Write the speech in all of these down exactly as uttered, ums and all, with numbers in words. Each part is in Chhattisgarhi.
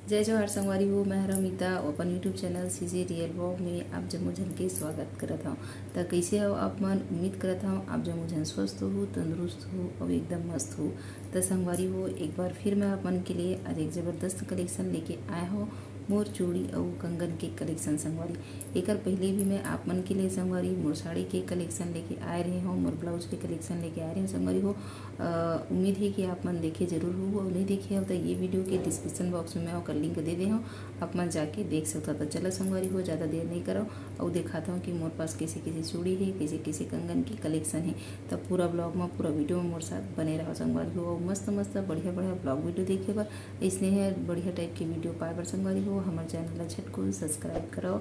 जय जोहार संगवारी हो, मैं हर अमिता, अपन YouTube चैनल सीजे रियल व्लॉग में आप जम्मो झन के स्वागत करत हव। त कइसे हव आप मन? उम्मीद करत हव आप जम्मो झन स्वस्थ हो, तंदुरुस्त हो अउ एकदम मस्त हो। त संगवारी हो, एक बार फिर मैं आप मन के लिए आज एक जबरदस्त कलेक्शन लेके आए हव, मोर चूड़ी अउ कंगन के कलेक्शन संगवारी। एकर पहले भी मैं आप मन के लिए संगवारी मोर साड़ी के कलेक्शन लेके आए रहे हव, मोर ब्लाउज के कलेक्शन लेके आए रहे हव संगवारी हो। अ, उम्मीद हे कि आप मन देखे जरूर हो, अउ नहीं देखे हो तो ये वीडियो के डिस्क्रिप्शन बॉक्स में मैं ओकर लिंक दे दे हव, आप मन जाके देख सकता। तो चलो संगवारी हो, ज़्यादा देर नहीं करो, अउ दिखाता हूँ कि मोर पास कैसे कैसे चूड़ी है, कैसे कैसे कंगन की कलेक्शन है। तो पूरा ब्लॉग में, पूरा वीडियो में मोर साथ बने रहो संगवारी हो, अउ मस्त मस्त बढ़िया बढ़िया ब्लॉग वीडियो देखे बर, इसने है बढ़िया टाइप के वीडियो पाए बर संगवारी हो, हमारे चैनल ला झटकुन सब्सक्राइब करो,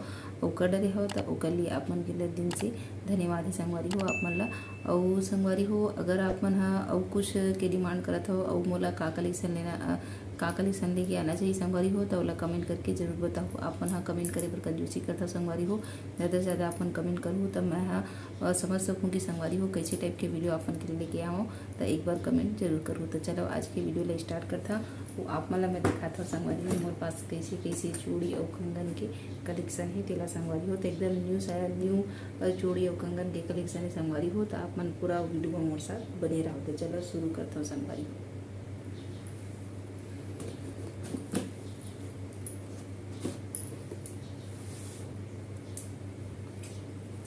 अउ कर डरे हो तो ओकर लिए आप मन के लिए दिल से धन्यवाद है संगवारी हो आप मन ला। अउ संगवारी हो, अगर आप मन ह अउ कुछ के डिमांड करत हो, अउ मोला का कलेक्शन लेना, अ, का कलेक्शन लेके आना चाहिए संगवारी हो, तो ओला कमेंट करके जरूर बताओ। आप मन ह कमेंट करे बर कंजूसी करत हो संगवारी हो, ज़्यादा से ज़्यादा आप मन कमेंट करहू, तब मैं ह, अ, समझ सकूँ कि संगवारी हो कैसे टाइप के वीडियो आप मन के लिए लेके आवं। तो एक बार कमेंट जरूर करहू। तो चलो आज के वीडियो ला स्टार्ट करथा। वो आप मन ला मैं दिखात हव संगवारी हो, मोर पास कैसे कैसे चूड़ी अउ कंगन के कलेक्शन है, तेला संगवारी हो। तो एकदम न्यू साया, न्यू अ, चूड़ी अउ कंगन के कलेक्शन है संगवारी हो, तो आप मन पूरा वीडियो में मोर साथ बने रहो। तो चलो शुरू करता हूँ संगवारी हो।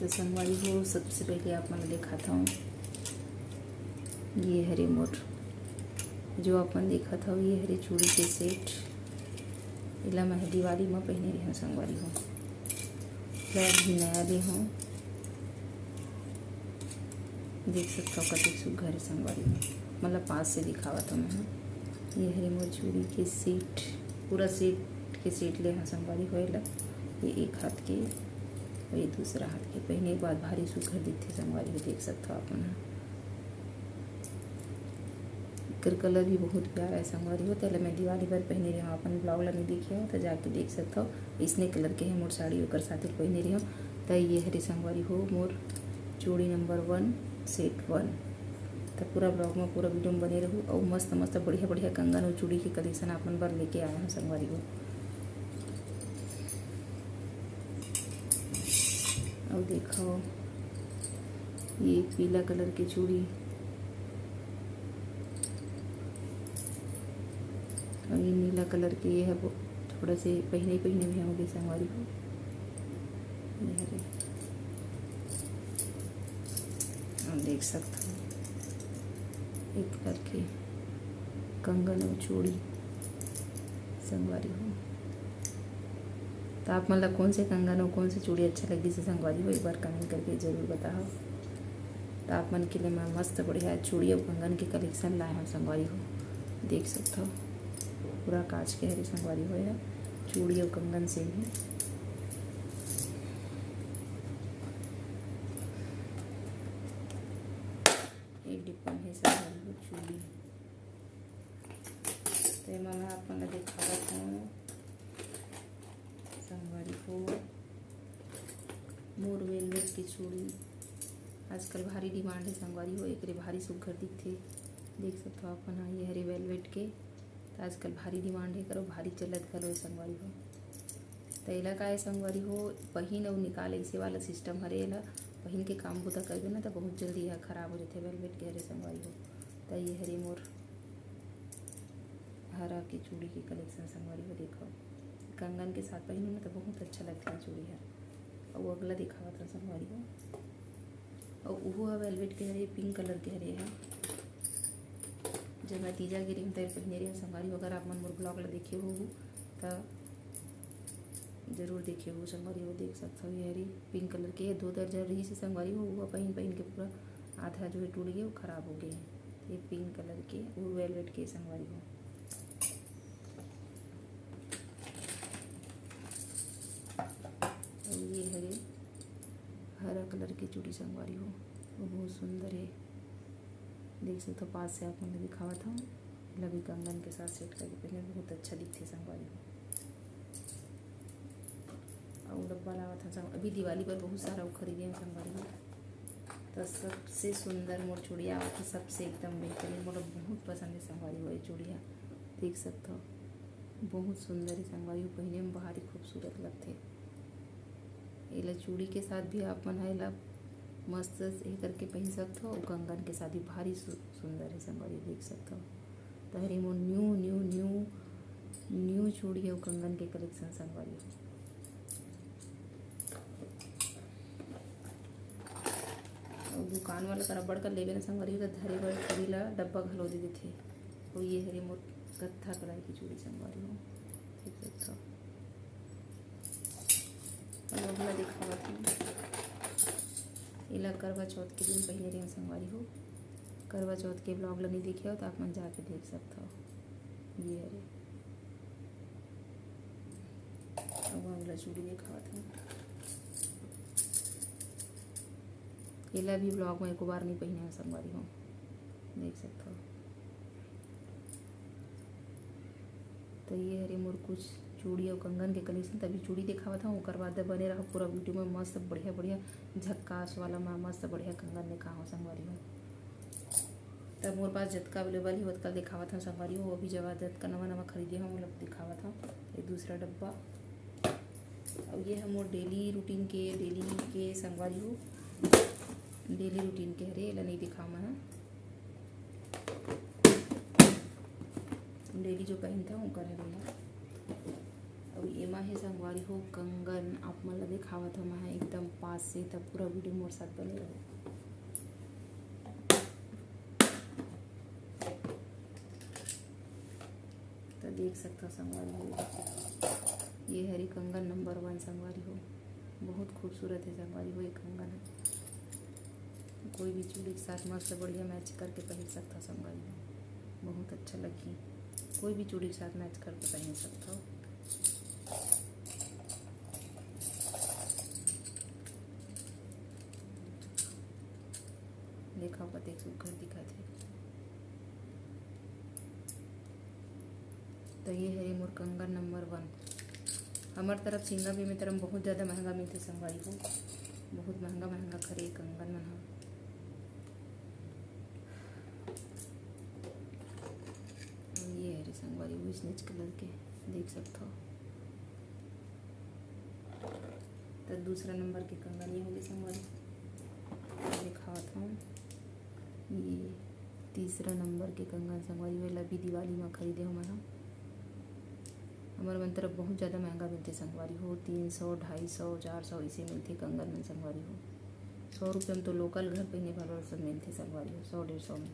तो संगवारी हो, सबसे पहले आप मन दिखाता हूँ, ये हरे मोर, जो आप मन देखत हव, ये हरे चूड़ी के सेट। एला मैं दिवाली में पहने रहे हूँ संगवारी हो। फ्लैट भी नया ले हूँ, देख सकता हूँ कतेक सुग्घर है संगवारी हो। मतलब पास से दिखावत हूँ मैं। ये हरे मोर चूड़ी के सेट, पूरा सेट के सेट ले हूँ संगवारी हो। एला ये एक हाथ के, ये दूसरा हाथ के पहने के बाद भारी सुग्घर दिखथे संगवारी हो, देख सकता हूँ आप मन। एकर कलर भी बहुत प्यारा है संगवारी हो। तेला मैं दिवाली बर पहने रहे हूँ, अपन ब्लॉग ला नहीं देखे हो तो जाके देख सकता हो। इसने कलर के है मोर साड़ी, ओकर साथे पहने रहे हूँ। त ये हरे संगवारी हो मोर चूड़ी नंबर वन, सेट वन। त पूरा ब्लॉग में, पूरा वीडियो में बने रहू। अउ मस्त मस्त बढ़िया बढ़िया कंगन अउ चूड़ी के कलेक्शन आप मन बर लेके आए हूँ संगवारी हो। अउ देखो, ये पीला कलर के चूड़ी अउ ये नीला कलर के, ये है वो थोड़ा से पहने ही पहने में होगे संगवारी हो। ये हरे, आप देख सकते हो एक कलर के कंगन अउ चूड़ी संगवारी हो। तो आप मन ला कौन से कंगन अउ कौन से चूड़ी अच्छा लगिस हे संगवारी हो, एक बार कमेंट करके जरूर बताओ। तो आप मन के लिए मैं मस्त बढ़िया चूड़ी अउ कंगन के कलेक्शन लाए हूँ संगवारी हो, देख सकता हो। पूरा कांच के हरे संगवारी हो या चूड़ी अउ कंगन से भी। एक डिब्बा में संगवारी हो चूड़ी। तो ये मैं आप मन ला दिखावत हूँ संगवारी हो, मोर वेलवेट के चूड़ी। आजकल भारी डिमांड है संगवारी हो, एकरे भारी सुग्घर दिखथे। देख सकत हो आप मन, हाँ, ये हरे वेलवेट के। तो आजकल भारी डिमांड है करो, भारी चलत घलो है संगवारी हो। तो एला का है संगवारी हो, पहिन अउ निकाल ऐसे वाला सिस्टम हरे। एला पहिन के काम बुता करबे ना, तो बहुत जल्दी यह खराब हो जाथे। वेलवेट के हरे संगवारी हो। तो ये हरे मोर हरा के चूड़ी के कलेक्शन संगवारी हो। देखो, कंगन के साथ पहिनू ना, तो बहुत अच्छा लगथे चूड़ी हर। अउ अगला दिखावत हन संगवारी हो। अउ उहू ह वेलवेट के हरे, पिंक कलर के हरे ह, जब मैं तीजा गे रेहेंव तब पहिने रेहेंव संगवारी हो। अगर आप मन मोर ब्लॉग ला देखे होहू त जरूर देखे होहू संगवारी हो। देख सकत हव, ये हरे पिंक कलर के, दो दर्जन रहिस हे संगवारी हो, वो पहिन पहिन के पूरा आधा जो है टूट गए, वो खराब हो गए हैं। ये पिंक कलर के, वो वेलवेट के संगवारी हो। अउ ये हरे हरा कलर के चूड़ी संगवारी हो, वो बहुत सुंदर है। देख सकते हो, पास से आप मन ला दिखावत हूँ। एला भी कंगन के साथ सेट करके पहने, बहुत अच्छा दिखथे संगवारी हो। अउ डब्बा लावत हन संग, अभी दिवाली पर बहुत सारा अउ खरीदे हन संगवारी हो। तो सबसे सुंदर मोर चूड़िया आवत हे, सबसे एकदम बेहतरीन, मोला बहुत पसंद है संगवारी हो ये चूड़िया। देख सकत हो, बहुत सुंदर हे संगवारी हो, पहिने में भारी खूबसूरत लगथे। एला चूड़ी के साथ भी आप मन ह एला मस्त ए करके पहिन सकथव, अउ कंगन के साथ भी भारी सु-, सुंदर हे संगवारी हो, देख सकथव। त हरे मोर new, new, new, new चूड़ी अउ कंगन के collection संगवारी हो। अउ दुकान वाला करा बड़का लेबे न संगवारी हो, त धरे बर चूड़ी ला डब्बा घलो दे देथे। अउ ये हरे मोर कत्था कढ़ाई के चूड़ी संगवारी हो, देख सकथव। अउ अगला दिखावत हूँ, एला करवा चौथ के दिन पहिने रहेंव संगवारी हो। करवा चौथ के vlog ला नइ देखे हो त आप मन जाके देख सकथव। ये हरे, अउ अगला चूड़ी दिखावत हूँ। एला भी vlog में एको बार नइ पहिने हो संगवारी हो, देख सकथव। त ये हरे मोर कुछ चूड़ी अउ कंगन के collection। त अभी चूड़ी दिखावत हूँ, ओकर बाद बने रहो पूरा video में, मस्त बढ़िया बढ़िया झक्कास वाला म मस्त बढ़िया कंगन दिखाहूँ संगवारी हो। त मोर पास जतका available हे ओतका दिखावत हूँ संगवारी हो। अभी जगह जतका नवा नवा खरीदे हूँ, ओला दिखावत हूँ। ये दूसरा डब्बा, अउ ये ह मोर daily routine के, daily के संगवारी हो, daily routine के हरे, एला नइ दिखाव मैं ह। Daily जो पहिनथंव ओकर हरे ये। अउ एमा हे संगवारी हो कंगन, आप मन ला दिखावत हंव मैं ह एकदम पास से, त पूरा video मोर साथ बने रहो। त देख सकथव संगवारी हो, ये हरे कंगन number one संगवारी हो, बहुत खूबसूरत हे संगवारी हो ये कंगन ह। कोई भी चूड़ी के साथ मस्त बढ़िया match करके पहिर सकथव संगवारी हो, बहुत अच्छा लगही। कोई भी चूड़ी के साथ match करके पहिर सकथव। देखव कतेक सुघ्घर दिखत हे। त ये हरे मोर कंगन number one। हमर तरफ सिंगापुर में तरफ बहुत ज़्यादा महंगा मिलथे संगवारी हो, बहुत महंगा महंगा खरे कंगन मन ह। अउ ये हरे संगवारी हो, इसनेच colour के देख सकथव। त दूसरा number के कंगन ये होगे संगवारी, दिखावत हंव। ये तीसरा number के कंगन संगवारी हो, एला भी दिवाली म खरीदे हों मैं ह। हमर मन तरफ बहुत ज़्यादा महंगा मिलथे संगवारी हो, तीन सौ, ढाई सौ, चार सौ ऐसे मिलथे कंगन मन संगवारी हो। सौ रुपये में तो local घर पहिने वाला सब मिलथे संगवारी हो, सौ डेढ़ सौ में।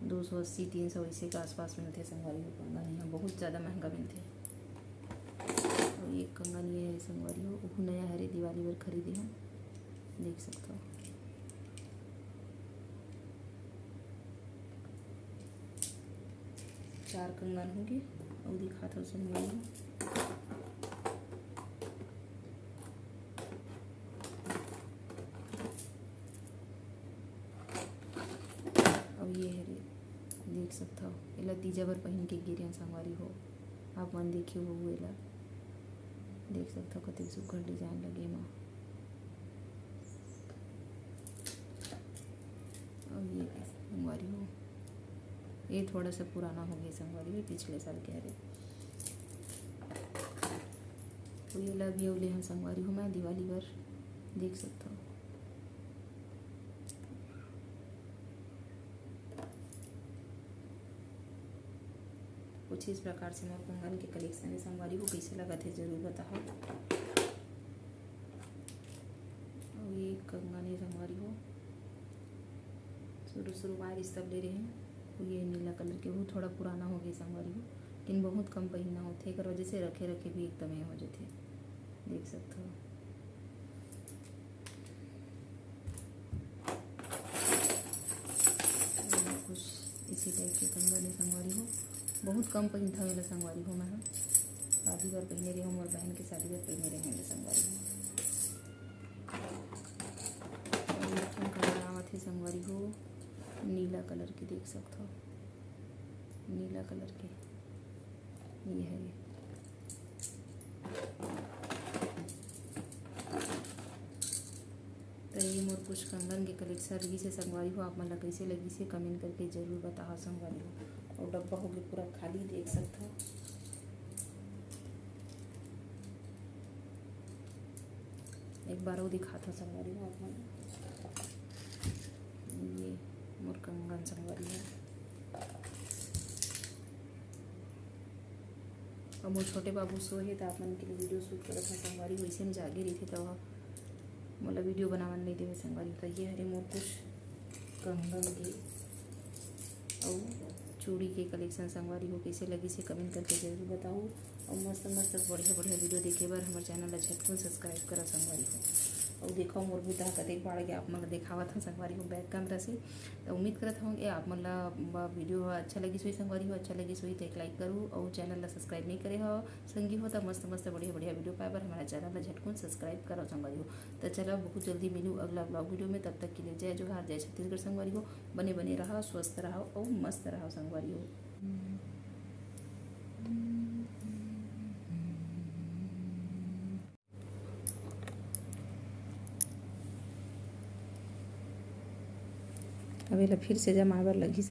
दो सौ अस्सी, तीन सौ इसे के आसपास मिलथे संगवारी हो कंगन। यहाँ बहुत ज़्यादा महंगा मिलथे। अउ एक कंगन ये है संगवारी हो, ओहू नया हरे, दिवाली बर खरीदे हंव, देख सकथव। चार कंगन होगे, अउ दिखात हंव संगवारी हो। अउ ये हरे, देख सकथव, एला तीजा बर पहिन के गे रहेंव संगवारी हो। आप मन देखे होहू एला, देख सकथव कतेक सुघ्घर design लगे एमा। अउ ये संगवारी हो, ये थोड़ा सा पुराना होगे संगवारी हो, पिछले साल के हरे। अउ एला भी अउ ले हंव संगवारी हो मैं दिवाली बर, देख सकथव। कुछ इस प्रकार से मोर कंगन के collection हे संगवारी हो, कइसे लगत हे जरूर बताहव। अउ ये कंगन हे संगवारी हो, शुरू शुरू म आय रिहिस तब ले रहेंव। अउ ये नीला colour के, वो थोड़ा पुराना होगे संगवारी हो, लेकिन बहुत कम पहिनना होथे, एकर वजह से रखे रखे भी एकदम ये हो जाथे, देख सकथव। कुछ इसी type के कंगन हे संगवारी हो, बहुत कम पहिनथंव एला संगवारी हो मैं ह। शादी बर पहिने रहेंव, मोर बहन के शादी बर पहिने रहेंव एला संगवारी हो। अउ एक ठन कंगन आवत हे संगवारी हो, नीला colour के, देख सकथव, नीला colour के ये हरे। त ये मोर कुछ कंगन के collection रहिस हे संगवारी हो, आप मन ला कइसे लगिस हे comment करके जरूर बताहव संगवारी हो। अउ डब्बा होगे पूरा खाली, देख सकथव। बार वो दिखात हव संगवारी हो आप मन। ये मोर कंगन संगवारी हो। अब मोर छोटे बाबू सो हे, त आप मन के लिए video shoot करत हव संगवारी हो। वैसे में जागे रहिथे, त मोला video बनावन नहीं देवे संगवारी हो। त ये हरे मोर कुछ कंगन के अउ चूड़ी के collection संगवारी हो। कैसे लगिस हे comment करके जरूर बताओ। अउ मस्त मस्त बढ़िया बढ़िया video देखे बर हमर channel ला झटकुन subscribe करा संगवारी हो। अउ देखो मोर बुता ह कतेक बाढ़ गे, आप मन ला देखावत हव संगवारी हो back camera से। त उम्मीद करत हव कि आप मन ला ब-, video ह अच्छा लगिस होही संगवारी हो। अच्छा लगिस होही त एक like करू अउ channel ला subscribe नहीं करे हव संगी हो, त मस्त मस्त बढ़िया बढ़िया video पाए बर हमारा channel ला झटकुन subscribe करो संगवारी हो। त चलो बहुत जल्दी मिलू अगला vlog video में। तब तक के लिए जय जोहार, जय छत्तीसगढ़ संगवारी हो। बने बने रहा, स्वस्थ रहा अउ मस्त रहा संगवारी हो। अब एला फिर से जमाए बर लगही।